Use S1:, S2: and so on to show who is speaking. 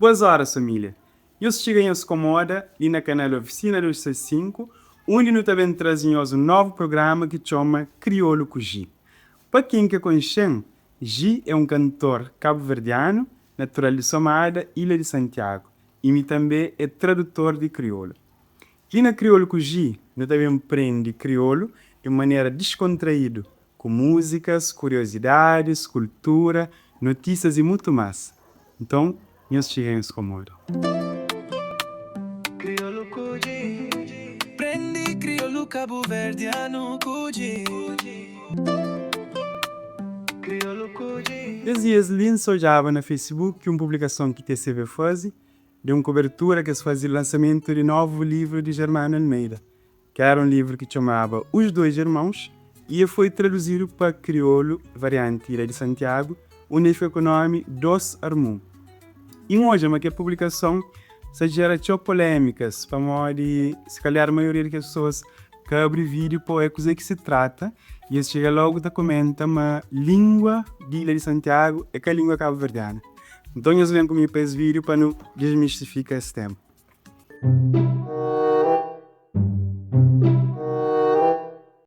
S1: Boas horas família! Nhos txiga nhos komoda li na kanal Oficina 265 undi nu ta ben traze nhos un novu programa ki txoma Kriolu ku Gi. Pa ken ke konxe-m, Gi é un kantor kabuverdianu, natural di Somada, Ilha di Santiagu, y mi tanbe é tradutor di kriolu. Li na Kriolu ku Gi nu ta ben prende kriolu di un manera diskontraídu, ku múzikas, kuriozidadis, kultura, notísias y mutu más. Nton, nhos txiga nhos komoda.
S2: Kriolu ku Gi. Prende kriolu kabuverdianu ku Gi. Kriolu ku Gi.
S1: Es dias li N sa odjaba na Facebook un publikason ki TCV faze di un kubertura ki es faze di lansamentu di novu livru di Germano Almeida, ki éra un livru ki txomaba Os Dois Irmãos y e foi traduzidu pa kriolu varianti Ilha di Santiagu, undi e fika ku nómi Dos Armun. Y N odja ma kel publikason sta jera txeu polémikas pamodi si kalhar maioria di kes pesoas ka abri vídiu pa oia kuzê ki si trata y es txiga lógu ta komenta ma língua di Ilha di Santiagu é ka língua kabuverdianu. Nton nhos ben ku mi pa es vídiu pa nu dismistifika es téma.